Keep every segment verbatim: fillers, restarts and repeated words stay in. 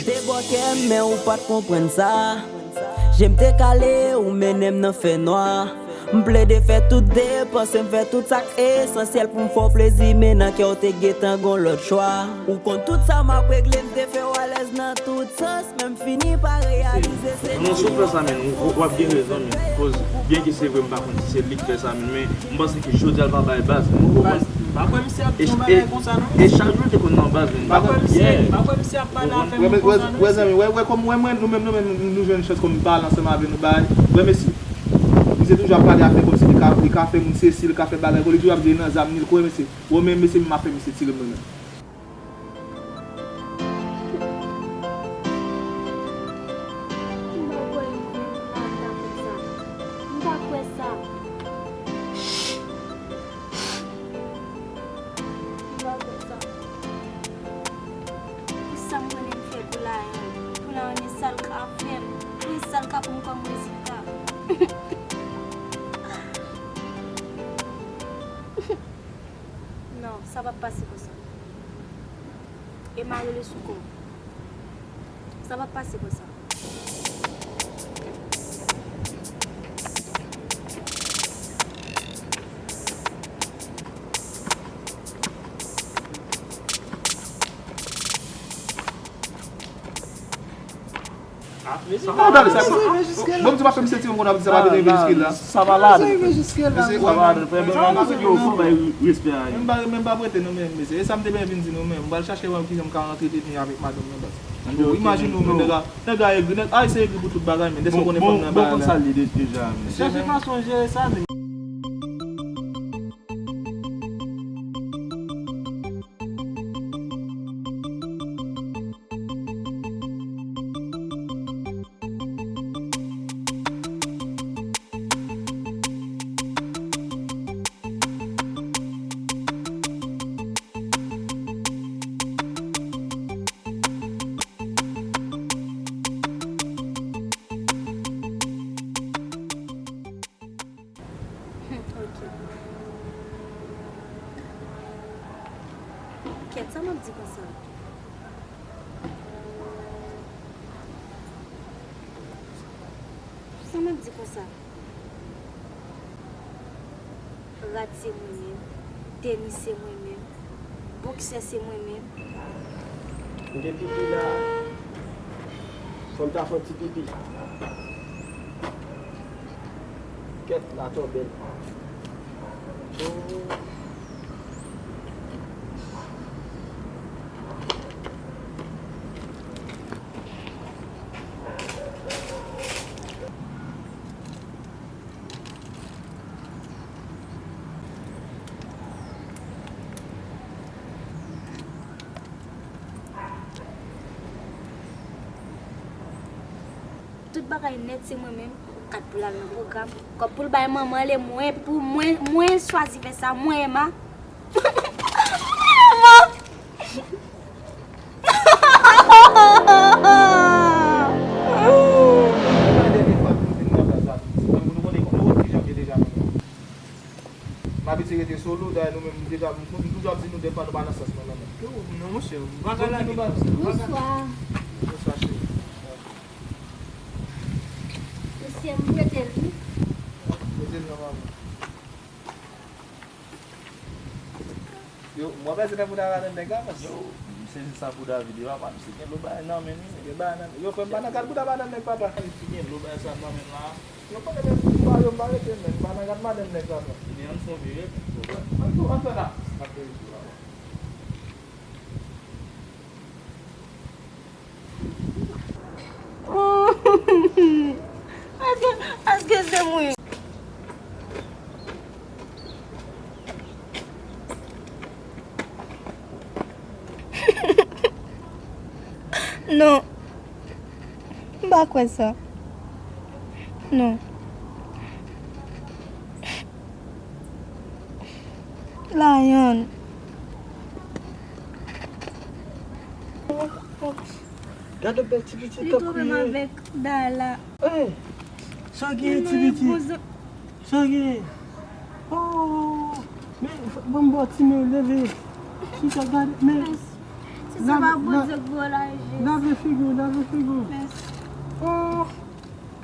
Te bò kè m, men ou pa t konprann sa. Je m te kale, ou mennen m nan fènwa. M plede fè tout depans, m fè tout sa k esansyèl pou m fè w plezi, men nan kè w te gentan gon lòt chwa. Ou konn tout sa m ap regle, m te fè w alèz nan tout sans, men m fini pa reyalize se. Non, si w fè sa, men w, w ap gen rezon, men. Koz, byen ke se vre, m pa konn si se li k fè sa, men, men m panse ke jodi a l pa bay baz, men. Ou konprann? Pa kwè misye ap di yon bagay konsa, non. E chak jou l te konn nan baz, men. Pa kwè misye, pa kwè misye ap pale avè moun konsa, non. Wè, zanmi, wè, wè, kòm, wè, mwen, nou menm, nou menm, nou, nou jwenn chans kòm pale ansanm avè nou, bay. Wè, mesye. Misye toujou ap pale afè kòmsi li ka, li ka fè moun sesi, li ka fè bagay, kon li toujou ap di nan zam ni, l kwè, mesye. Wè, men, mesye, m ap fè misye tire mwen menm. M pa kwè yon grenn malad ta fè sa. M pa kwè sa. M pa kwè sa. Pou sa m konnen m fè pou Layan, pou Layan, men sa l ka fè m, men sa l ka pou m kòm rezilta. Non, sa p ap pase konsa. E mare l sou kò w. Sa p ap pase konsa. Sa pa dale, sa pa. Bon, m di pa fè misye tire m konn ap di sa pa dwe rive jiske la. Sa pa la. Sa rive jiske la. Sa pa la. Fè bèl bagay, yo fò bay respè a yo. Men m pa, men m pa prete non, men mesye. E sa m te byen vin di nou, men m pral chache wè kijan m ka antreteni avèk madanm nan, baz. Bon, imajine w, men nèg la, nèg la egri, nèg Ayisyen egri pou tout bagay, men deske w konnen fanm nan bagay la. Bon, bon, konn sa l ye deja, men. Chèche fason jere sa, men. Hmm, ok. Kèt, sa m ap di konsa? Sa m ap di konsa? Rad se mwen menm, tenis se mwen menm, boksè se mwen menm. M gen pipi la. Fò m ta fè yon ti pipi. Kèt, la twò bèl. Oh. Tout bagay nèt se mwen menm. Kat pou l al nan pwogram. Kòb pou l bay manman l e mwen, pou mwen, mwen chwazi fè sa, mwen, Emma. Mwen, Emma. M abitye rete solo, dayè nou menm, nou deja, m toujou ap di nou dèfwa nou pa nan sans nou menm. Non, monchè, m pa ka lage nou. Bonswa. Bonswa, cheri. Mesye, m prete l, wi. Prete l non, manman. Yo, mwen pèse nan bouda madanm nèg la, mas. Yo, m sezi sa pou David, yo, papa, misye gen lo bagay nan men li. Gen bagay nan men. Yo, frè m, pa nan gad bouda madanm nèg, papa. Misye gen lo bagay sa nan men la. Yo, konnen men, m pa, yo, m pa rete, men. M pa nan gad madanm nèg, papa. Men ann fon vire, men. Ann tou, ann fè la. N ap fè vire, papa. Èske, èske se mwen? Non. M pa kwè sa. Non. Layann. Gade bèl ti pitit. Li twonpe m avèk Dala. Ey! Sa w gen, ti pitit? Sa w gen? Oh! Men, ban m ba w ti men, leve. Chita, gade, men. Se pa Bondye k voye w la, Jezi. Lave figi w, lave figi w. Mèsi. Oh,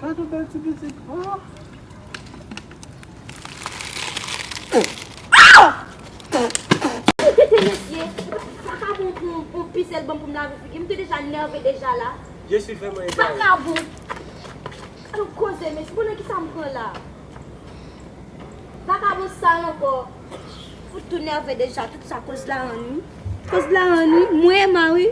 gade yon bèl ti pitit. Oh. Ou tete mesye, sa ka bon pou yon pisèl ban m pou m lave figi m, m te deja nève deja la. Je suis vraiment égaré. Vakabon. Gade yon koze mesye, bon nan kisa m pran la? Vakabon sal ankò. Fout tou nève deja, tout sa koz la ann wi. Koz la ann wi, mwen Ema wi.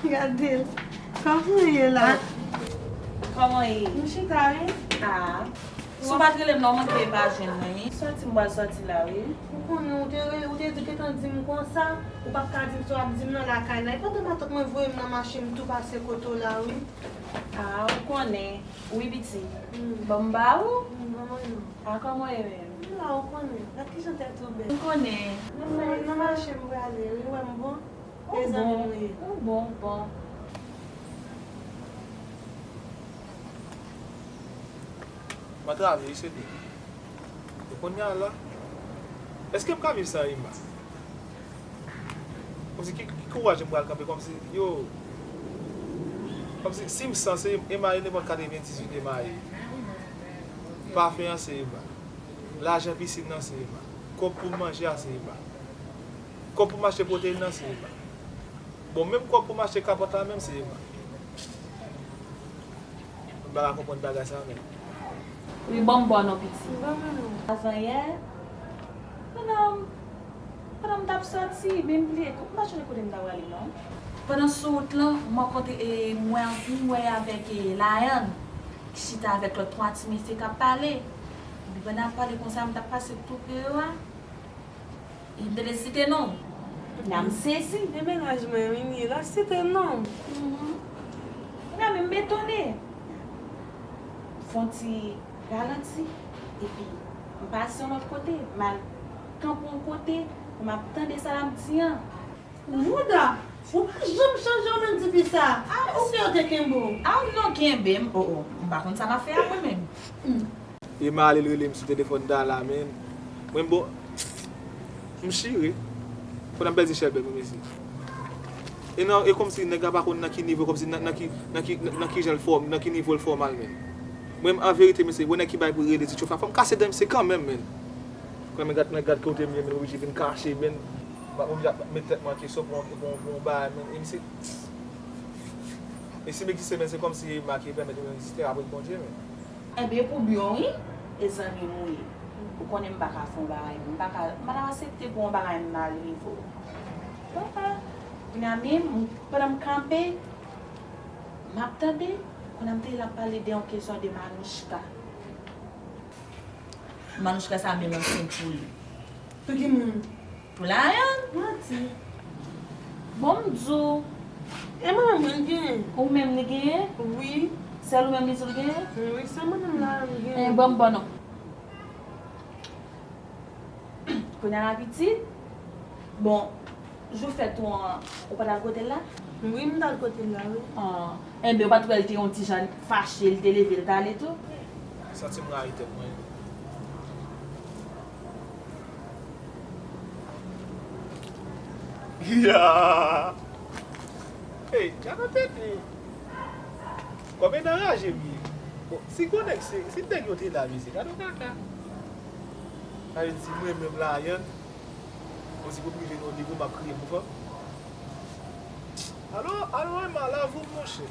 Gade l. Kòman w ye la? Kòman w ye? M chita wi. Ah. Si w pa t rele m nan, w manke pa jwenn mwen wi. Sòti m pral sòti la wi. Ou konnen ou te re- ou te di gentan di m konsa, ou p ap ka di m sa w ap di m nan lakay la. E pandan matant mwen voye m nan mache m tou pase kote w la wi. Ah, ou konnen. Wi pitit. Ban m ba ou? Ban mwen non. Ah, kòman w ye menm? M la ou konnen. Gad kijan tèt ou bèl. M konnen. Nan mache m prale wi, ou wè m bon? Ou bon, ou bon, ou bon. M antrave wi, se de. E kounye a la, èske m ka viv san Ema? Kòmsi ki, ki kouraj m pral kanpe kòmsi, yo, kòmsi si m san se Ema ye, nenpòt katrevendizuit Ema ye. Pafen an se Ema. Lajan pisin nan se Ema. Kòb pou m manje a se Ema. Kòb pou m achte pwoteyin nan se Ema. Bon, menm kòb pou m achte kapòt la menm se Ema. M pa ka konprann bagay sa menm. Wi, ban m bò non pitit. Ban mwen non. Avanyè, pandan m, pandan m t ap sòti, men m bliye tou, m pa sonje kote m t ap prale non. Pandan sou wout lan, m rankontre, e, mwen, m wè avèk, e, Layann, ki chita avèk lòt twa ti mesye k ap pale. Epi pandan y ap pale konsa, m t ap pase tou pre yo a. E m te vle site non w. La m sezi. E mennaj mwen wi, m ye la, site non w. Kounye a menm m etone. Fè yon ti ralanti, epi m pase yon lòt kote, m al kanpe yon kote, pou m ap tande sa l ap di an. Jouda, ou pa janm chanje w menm depi sa. Èske yo te kenbe w? A non, kenbe m. O, o, m pa konn sa m ap fè a mwen menm. Ema ale l rele m sou telefòn ta la, men mwen bon, m chire. Fò n ap pèdi chèlbè pou mesye. E nan, e kòmsi nèg la pa konn nan ki nivo, kòmsi nan, nan ki, nan ki, nan ki jan l fòm, nan ki nivo l fòmal, men. Mwen, an verite, mesye, wè nèg ki bay pou rele ti chofa, fò m kase dan misye kanmenm, men. Kòm nèg gad, nèg gad kote m ye, men oblije vin kache, men. M ap oblije ap met tèt mwen an kesyon pou yon, pou yon, pou yon bagay, men. E misye, e si m egziste, men se kòmsi Ema ki pèmèt mwen egziste, apre Bondye, men. Enben, pou byen w wi, e zanmi m ou ye. Ou konnen m pa ka fè yon bagay, m pa ka, m pa t ap aksepte pou yon bagay m mal rive w. Papa, kounye a menm, pandan m kanpe, m ap tande, kounye a m tande l ap pale de yon kesyon de Manouchka. Manouchka sa menm ansent pou li. Pou ki moun? Pou Layann. Manti. Bon, m di w. E mwen menm li genyen. Ou menm li genyen? Wi. Sèl ou menm li di l genyen? Wi, sèl mwen menm Layann genyen. Eh, ban m bò non. Kounye a la pitit. Bon, jou fèt ou an, ou pa t al kote l la? Wi, m t al kote l la, wi. Ah. Enben, ou pa t wè l te yon ti jan fache, l te leve, l t ale tou? Santi m rayi tèt mwen. Ya! Ey, gade tèt li. Kòm e nan raje m ye. Bon, si gon nèg se, si nèg yo te la, mesye, gade yon kaka. Sa vle di, mwen menm Layann, bon, si pou m rive nan yon nivo, m ap kriye pou fanm. Alo, alo, Ema, lave w, monchè.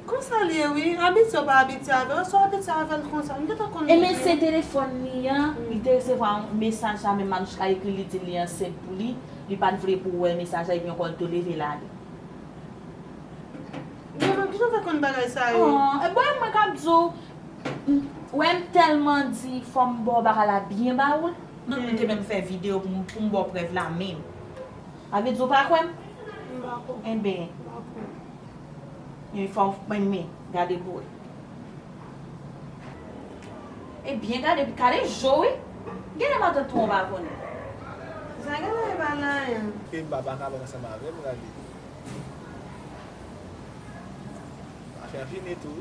Konsa l ye wi, abitye w pa abitye avè l, si w abitye avè l konsa, m gentan konn. Ebyen se telefòn li an, li te resevwa mesaj la, men Manouchka ekri li di li ansent pou li, li pa t vle pou w wè mesaj la, epi ankò l tou leve l ale. Bon, men kijan w fè konn bagay sa yo? Oh, e bon, mwen k ap di w, m, wè m tèlman di fò m ba w bagay la byen ba w, m te menm fè videyo pou m, pou m ba w prèv la menm. Sa vle di w pa kwè m? M pa kwè w. Enben. M pa kwè w. Yon fòm mwen men, gade pou wè. Ebyen, gade, gade je w, wi. Genlè matant ou an pa konnen. Sa gen la, e pa nan anyen. E m pa, pa ka pran ansanm avè m, gade. Afè a fini tou.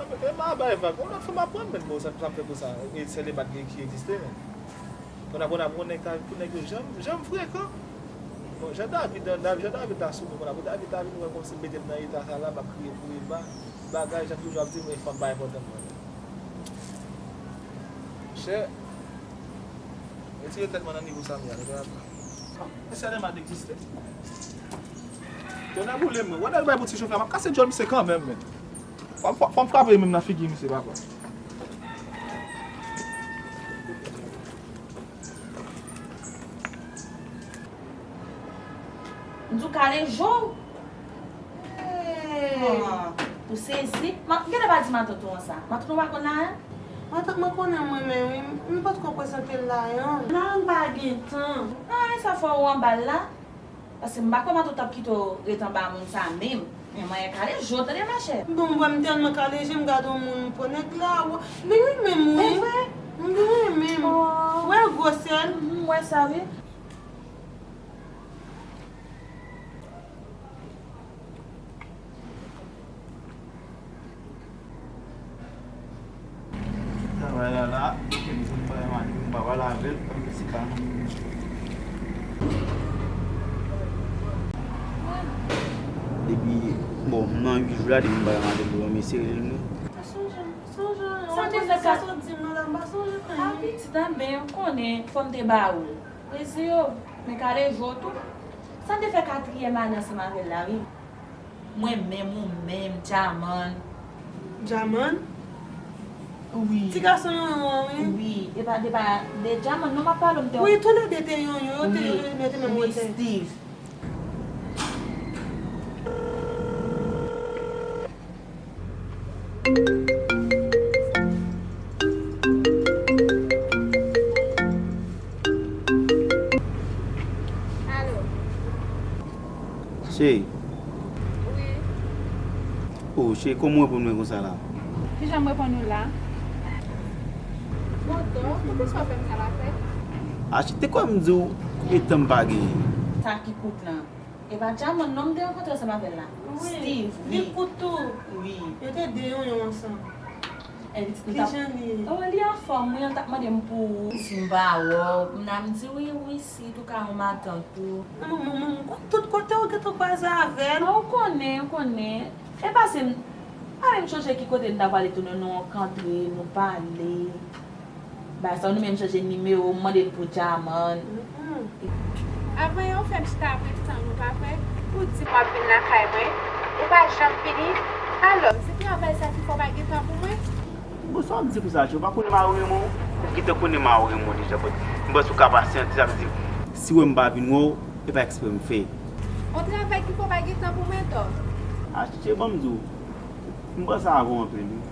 E m a bay vag. Yon lòt fwa m ap pran, men bon, sa, sa m fè pou sa. E sèl e bat ki, ki egziste, men. Konn ap, konn ap, konn nèg, pou nèg yo janm, janm frekan. Bon, jan David, David, jan David ta sou mwen, konn ap, David ta vin wè kòmsi m mete m nan eta sa la, m ap kriye pou Eva. Bagay, jan toujou ap di mwen, fanm pa enpòtan pou mwen. Chè, retire tèt mwen nan nivo sa m ye a, nou konn ap. Mesye Adema t egziste. Tonnè boule mwen. Wè nèg bay pou ti chofè, m ap kase djòl misye kanmenm, men. Fò m, fò m frape menm nan figi misye, papa. M di w kale jo. Hey. Ah, ou sezi. Ma, genlè pa di matant ou an sa. Matant ou pa konn la, en? Matant mwen konnen mwen menm, wi. M potko prezante l la, en. Nan, m pa gen tan. Ah, e sa fè w anba l la? Paske m pa kwè matant ou t ap kite w ret anba moun sa menm. Men mwen kale je w, tande, machè. Bon, m wè m tèlman kale je, m gade yon moun, m pran nèg la. Li renmen m, wi. E vre? M renmen m. Oh. Wè gwosè l. Mhm, m wè sa, wi. Travay la la, ke m jwenn travay maten, m pa pale avè l, m se pa. Depi, bon, m nan uit jou la, depi m pa pale maten, bon, mesye rele m, non. Sa te fè kat. Sa w di m nan la, m pa sonje anyen. A pitit, anben, ou konnen, fò m te ba ou l. Plezi yo, men kale je w tou. Sa te fè katriyèm ane ansanm avè l la, wi. Mwen menm, ou menm, Djaman. Djaman? Wi. Ti gason yonyon an, wi. Wi, e pa, e pa de Djaman non m ap pale w, m te. Wi, toulède te yonyon, yo te yonyon, yo te menm wotè. Wi, Steve. Alo. Cheri. Wi. Oh, cheri, kòman w reponn mwen konsa la? Kijan m reponn ou la? Bon, dò, poukisa w fè m sa la fè? Achte, te kwè m di w, e tan m pa genyen. Sa ki kout lan. E pa Djaman non m te rankontre ansanm avè l la? Wi, Steve, li kout tou. Wi. Yo te de yonyon ansanm. E pitit m t ap. Kijan li ye? Oh, li anfòm, wi, l t ap mande m pou si m pa wè w. M nan m di wi, wi, si tou ka yon matant ou. Non, mwen, mwen, mwen, tout kote w gentan kwaze avè l. Ah, ou konnen, ou konnen. E pase m, pa menm chonje ki kote n ta pale tou, non, nou rankontre, nou pale. Bagay sa, nou menm chanje nimewo, m mande l pou Djaman. Avan yè ou fè m chita apre tan, nou pa vre? Ou di m w ap vin lakay mwen, ou pa janm vini. Alò, se travay sa ki fè w pa gen tan pou mwen? Bon, sa w ap di konsa, Achte? Ou pa konnen mari w renmen w? Ou gentan konnen mari w renmen w deja, but m panse ou ka pasyante, sa vle di, si w wè m pa vin wè w, e pa eksprè m fè. On travay ki fè w pa gen tan pou mwen, dò? Achte, ban m di w, m panse avè w anpil, wi.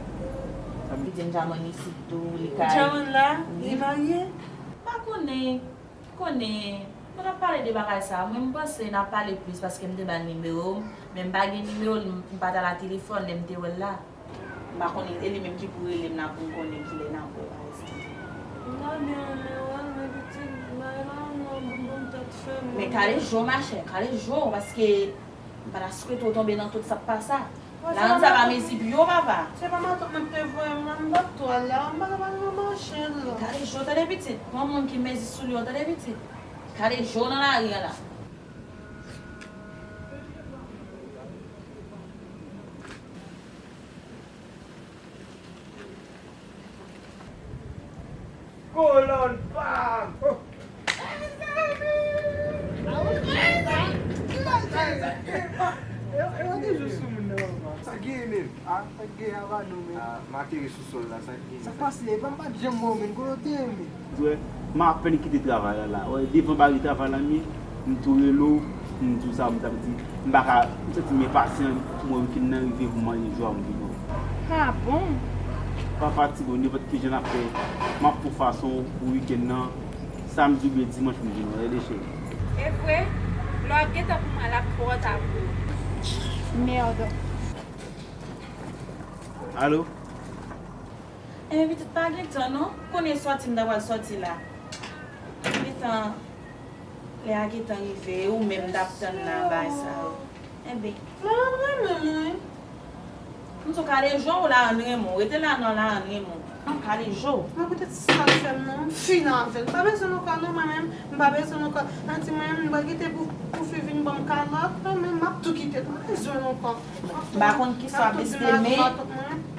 Li di m Djaman isit tou, li kay. Djaman la? Wi. Li marye? M pa konnen. Konnen, nou t ap pale de bagay sa a, mwen m panse n ap pale plis paske m te ba l nimewo m, men m pa gen nimewo l, m pa t al a telefòn lè m te wè l la. M pa konnen, e li menm ki pou rele m la pou m konnen kilè n ap wè, pa egzanp. M ta byen renmen wè l, men pitit, bagay la, non, bon, tèt fè m. Men kale je w, machè, kale je w, paske m pa ta swete w tonbe nan tout sa k pa sa. Lajan sa pa mezi pye w, papa. Se pa matant mwen ki te voye m la, m pa t twal la, m pa t ap al nan mache la. Gade je w, tande pitit. Pran moun ki mezi soulye w, tande pitit. Gade je w nan lari an la. Kolòn pa m! Oh! E, e, yo te jwe sou moun nan, papa. Sa k genyen menm? Ah, sa k genyen ava nou menm? Ah, m ateri sou sòl la, sa k genyen? Sa k pase? Epa m pa t janm wè w menm, kote w te ye menm? Ou wè, m apèn kite travay la la. Ou wè, devan bagay travay la m ye, m tou rele w, m di w sa m t ap di. M pa ka, m santi m enpasyan, m wè wikenn nan rive pou m manje jou a m vin wè w. Ah bon? Pa fatige w, nenpòt kijan n ap fè, m ap fè w fason pou wikenn nan, samdi oubyen dimanch m vin wè w, tande cheri. E vre? Lè w ap gen tan pou mwen, l ap twò ta pou ou. Merde. Alo? Enben pitit, pa gen tan non. Konnen sòti m ta pral sòti la. Tan, lè a gentan rive, e ou menm t ap tann nan bagay sa yo. Enben. Mwen renmen l, wi. M di w kale jo w la, ann renmen w. Rete la non la, ann renmen w. Kale jo w. Mwen poutèt sa l fè m nan, m fin avè l. M pa bezwen l ankò non, mwen menm, m pa bezwen l ankò. Nan di mwen menm, m pral kite pou, pou fi vin ban m kalòt, mwen menm, m ap tou kite l. M pa bezwen l ankò. M pa konn kisa w ap espere, men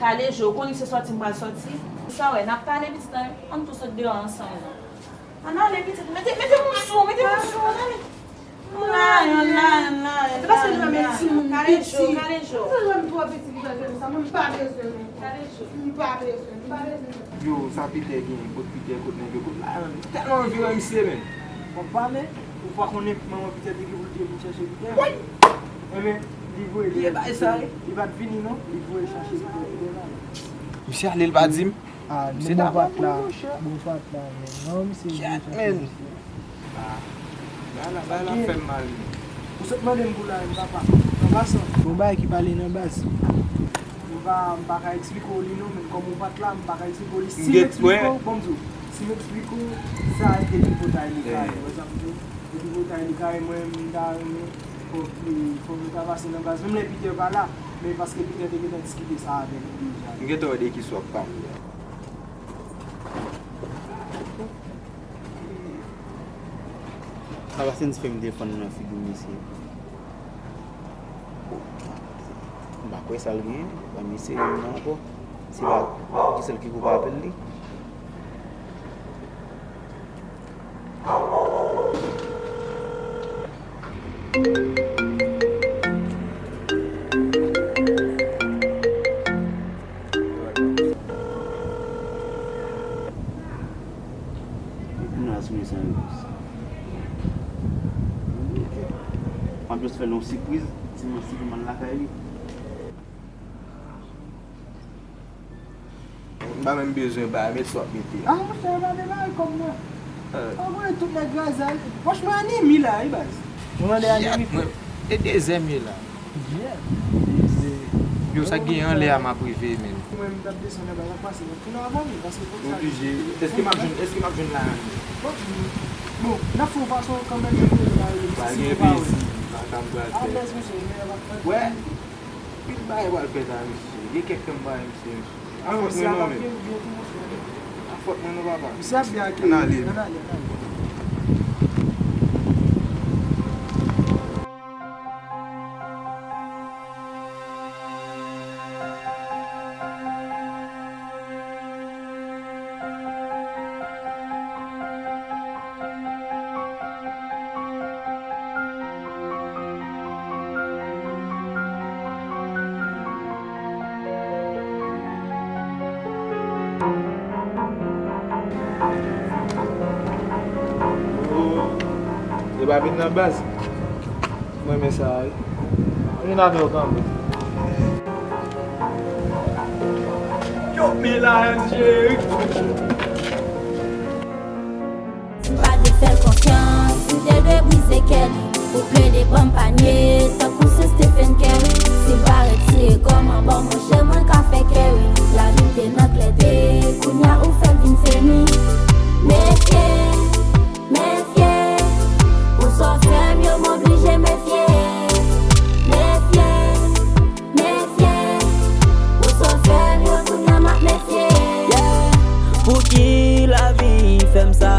kale jo w, konnen se sòti m pral sòti. Sa w wè, n ap pale pitit lan, ann tou sot deyò ansanm non. Ann ale pitit, mete, mete moun sou, mete moun sou, ann ale. Ann la, ann la, ann la, ann la. Se paske nou renmen timoun piti. Kale jo, kale jo. Se lè m twò piti ki fè m sa, mwen m pa bezwen l ankò. Kale jo. M pa bezwen, m pa bezwen l. Yo, sa Pitè gen, kot Pitè, kot nèg yo, kot la, m tèlman anvi wè misye, men. W ap pale, ou pa konnen manman Pitè te gen pou l te vin chèche Pitè? Woy! Enben, li voye li. Ki bagay sa ye? Li pa t vini non, li voye chache Pitè, Pitè la. Misye ale, l pa di m. Ah, misye ta bon pat la, bon pat la, men. Non, misye vle chache misye. Ah, bagay la, bagay la fè m mal, men. Ou sot mande m pou la, m papa. An pasan. Bon bagay ki pale nan baz. M pa, m pa ka eksplike w li non, men kòm ou pa t la, m pa ka eksplike w li. Si m eksplike w, bon, m di w, si m eksplike w, sa depi potay li kay, ou wè sa m di w? Depi potay li kay, mwen, m ta renmen, fòk, fòk nou ta pase nan baz. Menm lè Pitè pa la, men paske Pitè te gentan diskite sa avè nou deja. M gentan wè de kisa w ap pale a. Sa pase m di fè m defann nan figi misye. M pa kwè sa l genyen, pa misye menm nan ankò. Se pa Gisèl ki koupe apèl li. Moun nan sou mwen san repons. M ap jis fè l yon sipriz, di m si pou m al lakay li. M pa menm bezwen bay, met sa w ap mete a. Ah, monchè, yo pa te bay kòb mwen. An konnen tout nèg kraze a. Franchman, anemi la, wi, baz. Mwen mande anemi. E dezèm ye la. Yeah. Yo, sa k gen anlè a m ap rive, men. Mwen, m t ap desann anba, sa k pase, mwen tounen avè w, paske fòk sa. Oblije. Èske m ap jwenn, èske m ap jwenn la? Fòk jwenn. Bon, n ap fè yon fason kanmenm, men kote la, yo, si se pa wè. Alèz, mesye, men, wè. Pil bagay pral fèt a misye. Gen kèk tan m pa wè misye. A fòt mwen non, men. A fòt mwen non, papa. Misye ap byen ak. Ann ale. Ann ale, ann ale. Yo pa vin nan baz. Mwen renmen sa a wi. Mwen vin avè w kanmenm. Yo, men la, M J. M pa te fè l konfyans, m te dwe brize kè li. Ou plede ban m panye, tankou se Stephen Curry. Si m pa retire kò m anba w, monchè, mwen ka fè kè wi. Lavi m te nan klète, kounya ou fè l vin feni. Mefye, mefye, pou sa w fè m yo, m oblije mefye. Mefye, mefye, pou sa w fè m yo, kounya m ap mefye. Yeah. Pouki lavi fè m sa?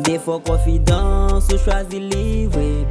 Defo konfidans ou chwazi livre.